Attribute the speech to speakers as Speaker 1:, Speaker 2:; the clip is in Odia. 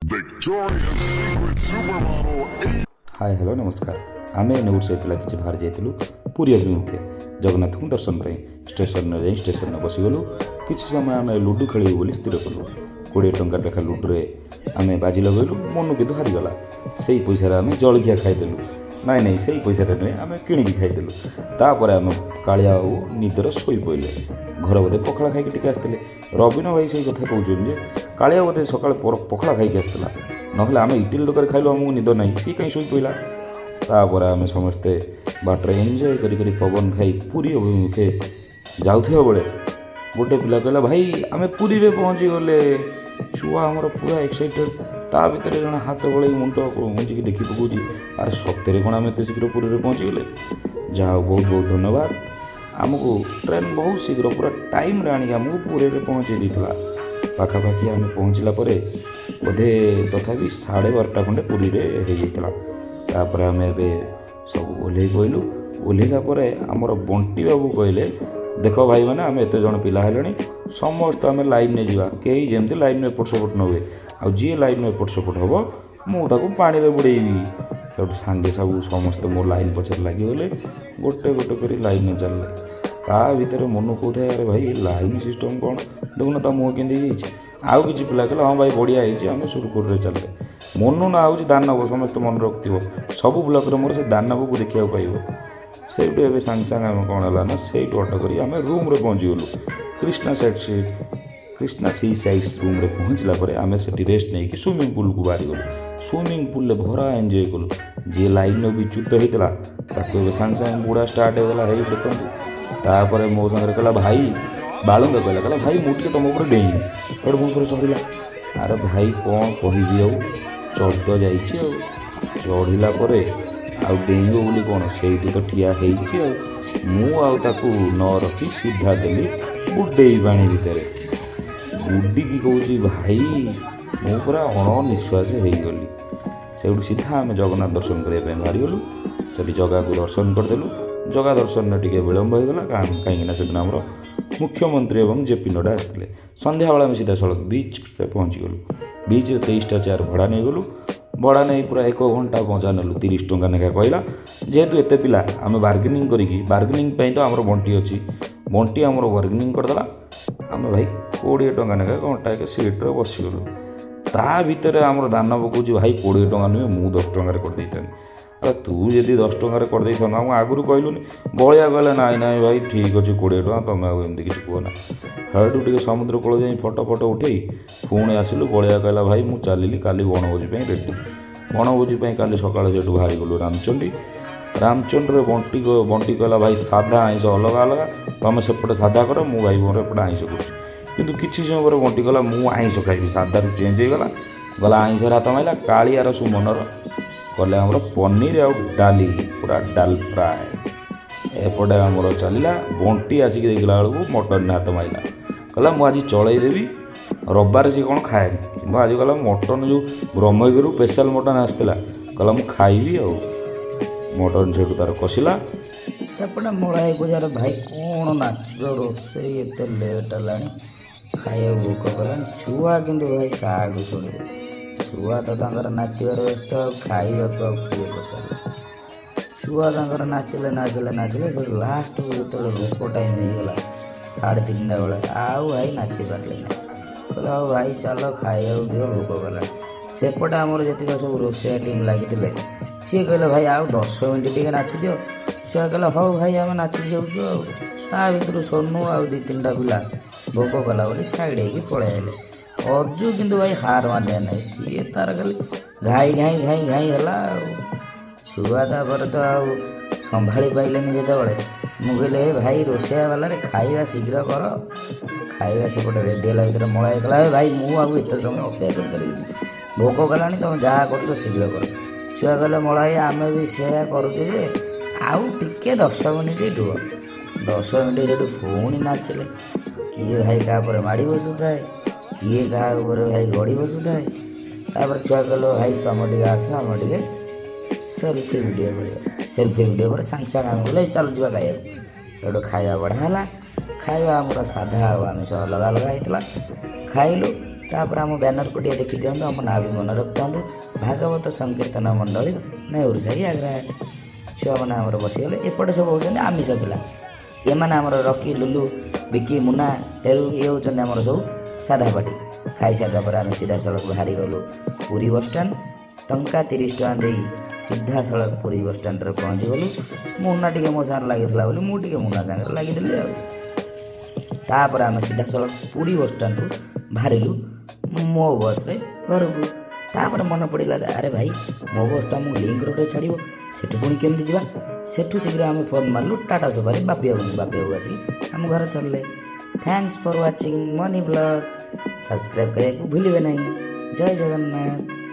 Speaker 1: Victoria's Secret supermodel
Speaker 2: hi, hello, ନମସ୍କାର। ଆମେ ନେଉଟସାହି ପିଲା କିଛି ବାହାରି ଯାଇଥିଲୁ ପୁରୀ ଅଭିମୁଖେ ଜଗନ୍ନାଥଙ୍କୁ ଦର୍ଶନ ପାଇଁ। ଷ୍ଟେସନରେ ଯାଇ ଷ୍ଟେସନରେ ବସିଗଲୁ। କିଛି ସମୟ ଆମେ ଲୁଡ଼ୁ ଖେଳିବୁ ବୋଲି ସ୍ଥିର କଲୁ। 20 ଟଙ୍କା ଲେଖା ଲୁଡ଼ୁରେ ଆମେ ବାଜି ଲଗାଇଲୁ। ମନୁ କିନ୍ତୁ ହାରିଗଲା। ସେଇ ପଇସାରେ ଆମେ ଜଳଖିଆ ଖାଇଦେଲୁ। ନାଇଁ ନାଇଁ, ସେଇ ପଇସାରେ ନୁହେଁ, ଆମେ କିଣିକି ଖାଇଦେଲୁ। ତାପରେ ଆମେ କାଳିଆ ବାବୁ ନିଦରେ ଶୋଇପଡ଼ିଲେ। ଘରେ ବୋଧେ ପଖାଳ ଖାଇକି ଟିକେ ଆସିଥିଲେ। ରବୀନ ଭାଇ ସେଇ କଥା କହୁଛନ୍ତି ଯେ କାଳିଆ ବୋଧେ ସକାଳେ ପଖାଳ ଖାଇକି ଆସିଥିଲା। ନହେଲେ ଆମେ ଇଟିଲି ଦରକାର ଖାଇଲୁ, ଆମକୁ ନିଦ ନାହିଁ, ସିଏ କାହିଁ ଶୋଇପଡ଼ିଲା? ତାପରେ ଆମେ ସମସ୍ତେ ବାଟରେ ଏନ୍ଜୟ କରି କରି, ପବନ ଖାଇ ପୁରୀ ଅଭିମୁଖେ ଯାଉଥିବା ବେଳେ ଗୋଟେ ପିଲା କହିଲା, "ଭାଇ, ଆମେ ପୁରୀରେ ପହଞ୍ଚିଗଲେ।" ଛୁଆ ଆମର ପୁରା ଏକ୍ସାଇଟେଡ଼। ତା ଭିତରେ ଜଣେ ହାତ ବଳେଇ ମୁଣ୍ଡ ଗୁଞ୍ଜିକି ଦେଖି ପକାଉଛି, ଆରେ, ସତରେ କ'ଣ ଆମେ ଏତେ ଶୀଘ୍ର ପୁରୀରେ ପହଞ୍ଚିଗଲେ? ଯାହା ହଉ, ବହୁତ ବହୁତ ଧନ୍ୟବାଦ। ଆମକୁ ଟ୍ରେନ୍ ବହୁତ ଶୀଘ୍ର ପୁରା ଟାଇମ୍ରେ ଆଣିକି ଆମକୁ ପୁରୀରେ ପହଞ୍ଚେଇ ଦେଇଥିଲା। ପାଖାପାଖି ଆମେ ପହଞ୍ଚିଲା ପରେ ବୋଧେ ତଥାପି 12:30 ଖଣ୍ଡେ ପୁରୀରେ ହେଇଯାଇଥିଲା। ତାପରେ ଆମେ ଏବେ ସବୁ ଓହ୍ଲେଇ ପଡ଼ିଲୁ। ଓହ୍ଲେଇଲା ପରେ ଆମର ବଣ୍ଟି ବାବୁ କହିଲେ, "ଦେଖ ଭାଇମାନେ, ଆମେ ଏତେ ଜଣ ପିଲା ହେଲେଣି, ସମସ୍ତେ ଆମେ ଲାଇନ୍ରେ ଯିବା। କେହି ଯେମିତି ଲାଇନ୍ରେ ଏପଟ ସେପଟ ନ ହୁଏ। ଆଉ ଯିଏ ଲାଇନ୍ରେ ଏପଟ ସେପଟ ହେବ, ମୁଁ ତାକୁ ପାଣିରେ ବୁଡ଼େଇବି।" ସେଠୁ ସାଙ୍ଗେ ସବୁ ସମସ୍ତେ ମୋ ଲାଇନ୍ ପଛରେ ଲାଗିଗଲେ। ଗୋଟେ ଗୋଟେ କରି ଲାଇନ୍ରେ ଚାଲିଲେ। ତା ଭିତରେ ମନୁ କହୁଥାଏ, "ଆରେ ଭାଇ, ଲାଇନ୍ ସିଷ୍ଟମ୍ କ'ଣ? ଦେଖୁନ ତା ମୁହଁ କେମିତି ହେଇଯାଇଛି।" ଆଉ କିଛି ପିଲା କହିଲେ, "ହଁ ଭାଇ, ବଢ଼ିଆ ହେଇଛି, ଆମେ ସୁରୁଖୁରୁରେ ଚାଲିଲେ।" ମନୁ ନାଁ ହେଉଛି ଦାନବ। ସମସ୍ତେ ମନେ ରଖିଥିବ, ସବୁ ବ୍ଲଗ୍ରେ ମୋର ସେ ଦାନବକୁ ଦେଖିବାକୁ ପାଇବ। ସେଇଠୁ ଏବେ ସାଙ୍ଗେ ସାଙ୍ଗେ ଆମେ କ'ଣ ହେଲା ନା, ସେଇଠୁ ଅଟୋ କରି ଆମେ ରୁମ୍ରେ ପହଞ୍ଚିଗଲୁ। କ୍ରିଷ୍ଣା ସାଇଡ଼୍, କ୍ରିଷ୍ଣା ସି ସାଇଡ଼୍ସ ରୁମ୍ରେ ପହଞ୍ଚିଲା ପରେ ଆମେ ସେଠି ରେଷ୍ଟ ନେଇକି ସୁଇମିଂ ପୁଲ୍କୁ ବାହାରିଗଲୁ। ସୁଇମିଂ ପୁଲ୍ରେ ଭରା ଏନ୍ଜୟ କଲୁ। ଯିଏ ଲାଇନ୍ର ବିଚ୍ୟୁତ ହେଇଥିଲା, ତାକୁ ଏବେ ସାଙ୍ଗେ ସାଙ୍ଗେ ବୁଡ଼ା ଷ୍ଟାର୍ଟ ହେଇଗଲା। ହେଇ ଦେଖନ୍ତୁ। ତାପରେ ମୋ ସାଙ୍ଗରେ କହିଲା, ଭାଇ, ବାଳୁଙ୍ଗା କହିଲା, କହିଲା, "ଭାଇ, ମୁଁ ଟିକେ ତୁମ ଉପରେ ଡେଇଁବି।" ଏଠୁ ମୋ ଉପରେ ଚଢ଼ିଲା। ଆରେ ଭାଇ, କ'ଣ କହିବି ଆଉ, ଚଢ଼ି ତ ଯାଇଛି। ଆଉ ଚଢ଼ିଲା ପରେ ଆଉ ଡେଇଁବ ବୋଲି କ'ଣ, ସେଇଠି ତ ଠିଆ ହେଇଛି। ଆଉ ମୁଁ ଆଉ ତାକୁ ନ ରଖି ସିଧା ଦେଲି ବୁଡ଼େଇ ପାଣି ଭିତରେ। ବୁଡ଼ିକି କହୁଛି, "ଭାଇ, ମୁଁ ପୁରା ଅଣନିଶ୍ୱାସ ହେଇଗଲି।" ସେଇଠୁ ସିଧା ଆମେ ଜଗନ୍ନାଥ ଦର୍ଶନ କରିବା ପାଇଁ ବାହାରିଗଲୁ। ସେଠି ଜଗାକୁ ଦର୍ଶନ କରିଦେଲୁ। ଜଗା ଦର୍ଶନରେ ଟିକେ ବିଳମ୍ବ ହେଇଗଲା, କାହିଁକିନା ସେଦିନ ଆମର ମୁଖ୍ୟମନ୍ତ୍ରୀ ଏବଂ ଜେପି ନଡ୍ଡା ଆସିଥିଲେ। ସନ୍ଧ୍ୟାବେଳେ ଆମେ ସିଧାସଳଖ ବିଚ୍ରେ ପହଞ୍ଚିଗଲୁ। ବିଚ୍ରେ 23ଟା ଚେୟାର ଭଡ଼ା ନେଇଗଲୁ। ଭଡ଼ା ନେଇ ପୁରା ଏକ ଘଣ୍ଟା ମଜା ନେଲୁ। 30 ଟଙ୍କା ଲେଖା କହିଲା। ଯେହେତୁ ଏତେ ପିଲା, ଆମେ ବାର୍ଗେନିଂ କରିକି, ବାର୍ଗେନିଂ ପାଇଁ ତ ଆମର ବଣ୍ଟି ଅଛି, ବଣ୍ଟି ଆମର ବାର୍ଗେନିଂ କରିଦେଲା। ଆମେ ଭାଇ 20 ଟଙ୍କା ଲେଖା ଘଣ୍ଟାକେ ସିଟ୍ରେ ବସିଗଲୁ। ତା ଭିତରେ ଆମର ଦାନବ କହୁଛି, "ଭାଇ, 20 ଟଙ୍କା ନୁହେଁ, ମୁଁ 10 ଟଙ୍କାରେ କରିଦେଇଥାନ୍ତି।" ଆରେ, ତୁ ଯଦି 10 ଟଙ୍କାରେ କରିଦେଇଥାନ୍ତୁ, ଆମକୁ ଆଗରୁ କହିଲୁନି? ବଳିଆ କହିଲା, "ନାଇଁ ନାଇଁ ଭାଇ, ଠିକ୍ ଅଛି 20 ଟଙ୍କା, ତୁମେ ଆଉ ଏମିତି କିଛି କୁହ ନା।" ସେଇଠୁ ଟିକେ ସମୁଦ୍ର କୂଳ ଯାଇ ଫଟୋ ଫଟୋ ଉଠେଇ ପୁଣି ଆସିଲୁ। ବଳିଆ କହିଲା, "ଭାଇ, ମୁଁ ଚାଲିଲି, କାଲି ବଣଭୋଜି ପାଇଁ ରେଡ଼ି।" ବଣଭୋଜି ପାଇଁ କାଲି ସକାଳେ ସେଇଠୁ ବାହାରିଗଲୁ ରାମଚଣ୍ଡୀ। ରାମଚଣ୍ଡୀରେ ବଣ୍ଟି କହିଲା, "ଭାଇ, ସାଧା ଆଇଁଷ ଅଲଗା ଅଲଗା, ତୁମେ ସେପଟେ ସାଧା କର, ମୁଁ ଭାଇ ମୋର ଏପଟେ ଆଇଁଷ କରୁଛି।" କିନ୍ତୁ କିଛି ସମୟ ପରେ ବଣ୍ଟି କହିଲା, "ମୁଁ ଆଇଁଷ ଖାଇବି।" ସାଧାରୁ ଚେଞ୍ଜ ହେଇଗଲା, ଗଲା ଆଇଁଷରେ ହାତ ମାରିଲା। କାଳିଆର ସୁମନର କଲେ ଆମର ପନିର ଆଉ ଡାଲି, ପୁରା ଡାଲ ଫ୍ରାଏ। ଏପଟେ ଆମର ଚାଲିଲା। ବଣ୍ଟି ଆସିକି ଦେଖିଲା ବେଳକୁ ମଟନରେ ହାତ ମାରିଲା। କହିଲା, "ମୁଁ ଆଜି ଚଳେଇ ଦେବି।" ରବିବାର ସିଏ କ'ଣ ଖାଏନି, କିନ୍ତୁ ଆଜି କହିଲା ମଟନ୍, ଯେଉଁ ବ୍ରହ୍ମଗିରିରୁ ସ୍ପେଶାଲ୍ ମଟନ୍ ଆସିଥିଲା, କହିଲା, "ମୁଁ ଖାଇବି।" ଆଉ ମଟନ୍ ସେଇଠୁ ତାର କଷିଲା।
Speaker 3: ସେପଟେ ମଳାଇ ପୂଜାରେ, "ଭାଇ, କ'ଣ ନାଚୁଛ? ରୋଷେଇ ଏତେ ଲେଟ୍ ହେଲାଣି, ଖାଇବାକୁ ଭୋକ କଲାଣି।" ଛୁଆ କିନ୍ତୁ ଭାଇ କାହାକୁ ଶୁଣିବେ? ଛୁଆ ତ ତାଙ୍କର ନାଚିବାରେ ବ୍ୟସ୍ତ, ଆଉ ଖାଇବାକୁ ଆଉ କିଏ ପଚାରୁଛି? ଛୁଆ ତାଙ୍କର ନାଚିଲେ, ନାଚିଲେ, ନାଚିଲେ। ସେଠୁ ଲାଷ୍ଟକୁ ଯେତେବେଳେ ଭୋକ ଟାଇମ୍ ହେଇଗଲା 3:30 ବେଳେ, ଆଉ ଭାଇ ନାଚି ପାରିଲେ ନାହିଁ। କହିଲେ, "ଆଉ ଭାଇ, ଚାଲ, ଖାଇବାକୁ ଦିଅ, ଭୋକ କଲାଣି।" ସେପଟେ ଆମର ଯେତିକ ସବୁ ରୋଷେଇଆ ଟିମ୍ ଲାଗିଥିଲେ, ସିଏ କହିଲେ, "ଭାଇ, ଆଉ 10 ମିନିଟ୍ ଟିକେ ନାଚିଦିଅ।" ଛୁଆ କହିଲେ, "ହଉ ଭାଇ, ଆମେ ନାଚିକି ଯାଉଛୁ।" ଆଉ ତା ଭିତରୁ ସୋନୁ ଆଉ ଦୁଇ ତିନିଟା ପିଲା ଭୋକ କଲା ବୋଲି ସାଇଡ଼୍ ହେଇକି ପଳେଇ ଆଇଲେ। ଅଜୁ କିନ୍ତୁ ଭାଇ ହାର ମାନିବା ନାହିଁ। ସିଏ ତାର ଖାଲି ଘାଇ ଘାଇ ଘାଇ ଘାଇ ହେଲା। ଆଉ ଛୁଆ ତାପରେ ତ ଆଉ ସମ୍ଭାଳି ପାଇଲେନି ଯେତେବେଳେ। ମୁଁ କହିଲି, "ଏ ଭାଇ, ରୋଷେଇଆ ବାଲାରେ, ଖାଇବା ଶୀଘ୍ର କର।" ଖାଇବା ସେପଟେ ରେଡ଼ି ହେଲା ଭିତରେ ମଳା ହେଇଗଲା, "ଏ ଭାଇ, ମୁଁ ଆଉ ଏତେ ସମୟ ଅପେକ୍ଷା କରିପାରିବିନି, ଭୋକ କଲାଣି, ତୁମେ ଯାହା କରୁଛ ଶୀଘ୍ର କର।" ଛୁଆ କହିଲେ, "ମଳା ଭାଇ, ଆମେ ବି ସେୟା କରୁଛୁ ଯେ ଆଉ ଟିକେ 10 ମିନିଟ୍ ରୁହ।" 10 ମିନିଟ୍ ସେଠୁ ପୁଣି ନାଚିଲେ। କିଏ ଭାଇ କାହା ଉପରେ ମାଡ଼ି ବସୁଥାଏ, କିଏ କାହା ଉପରେ ଭାଇ ଗଡ଼ି ବସୁଥାଏ। ତାପରେ ଛୁଆ କହିଲେ, "ଭାଇ, ତମ ଟିକେ ଆସ, ଆମେ ଟିକେ ସେଲ୍ଫି ଭିଡ଼ିଓ କରିବା।" ସେଲ୍ଫି ଭିଡ଼ିଓ ପରେ ସାଙ୍ଗେ ସାଙ୍ଗେ ଆମେ କହିଲେ, "ଚାଲ ଯିବା ଖାଇବାକୁ।" ସେଠୁ ଖାଇବା ବଢ଼ା ହେଲା। ଖାଇବା ଆମର ସାଧା ଆଉ ଆମିଷ ଅଲଗା ଅଲଗା ହେଇଥିଲା। ଖାଇଲୁ। ତାପରେ ଆମ ବ୍ୟାନରକୁ ଟିକେ ଦେଖିଦିଅନ୍ତୁ, ଆମ ନାଁ ବି ମନେ ରଖିଥାନ୍ତୁ, ଭାଗବତ ସଂକୀର୍ତ୍ତନ ମଣ୍ଡଳୀ, ନେହେରୁ ସାହି, ଆଗ୍ରାହାଟ। ଛୁଆମାନେ ଆମର ବସିଗଲେ। ଏପଟେ ସବୁ ହେଉଛନ୍ତି ଆମିଷ ପିଲା। ଏମାନେ ଆମର ରକି, ଲୁଲୁ, ବିକି, ମୁନା, ଟେରୁ, ଇଏ ହେଉଛନ୍ତି ଆମର ସବୁ ସାଧା ପାଟି। ଖାଇସାରିଲା ପରେ ଆମେ ସିଧାସଳଖ ବାହାରି ଗଲୁ ପୁରୀ ବସଷ୍ଟାଣ୍ଡ। ଟଙ୍କା 30 ଟଙ୍କା ଦେଇ ସିଧାସଳଖ ପୁରୀ ବସଷ୍ଟାଣ୍ଡରେ ପହଞ୍ଚିଗଲୁ। ମୁନା ଟିକେ ମୋ ସାଙ୍ଗରେ ଲାଗିଥିଲା ବୋଲି ମୁଁ ଟିକେ ମୁନା ସାଙ୍ଗରେ ଲାଗିଥିଲି ଆଉ। ତାପରେ ଆମେ ସିଧାସଳଖ ପୁରୀ ବସଷ୍ଟାଣ୍ଡରୁ ବାହାରିଲୁ ମୋ ବସ୍ରେ ଘରକୁ। ତାପରେ ମନେ ପଡ଼ିଲା, ଆରେ ଭାଇ, ମୋ ବସ୍ ତ ଆମକୁ ଲିଙ୍କ ରୋଡ଼ରେ ଛାଡ଼ିବ, ସେଠୁ ପୁଣି କେମିତି ଯିବା? ସେଠୁ ଶୀଘ୍ର ଆମେ ଫୋନ୍ ମାରିଲୁ ଟାଟା ସଫାରି ବାପି ବାବୁଙ୍କୁ। ବାପି ବାବୁ ଆସିକି ଆମ ଘରେ ଛାଡ଼ିଲେ। Thanks for watching Money Vlog. Subscribe କରିବାକୁ ଭୁଲିବେ ନାହିଁ। ଜୟ ଜଗନ୍ନାଥ।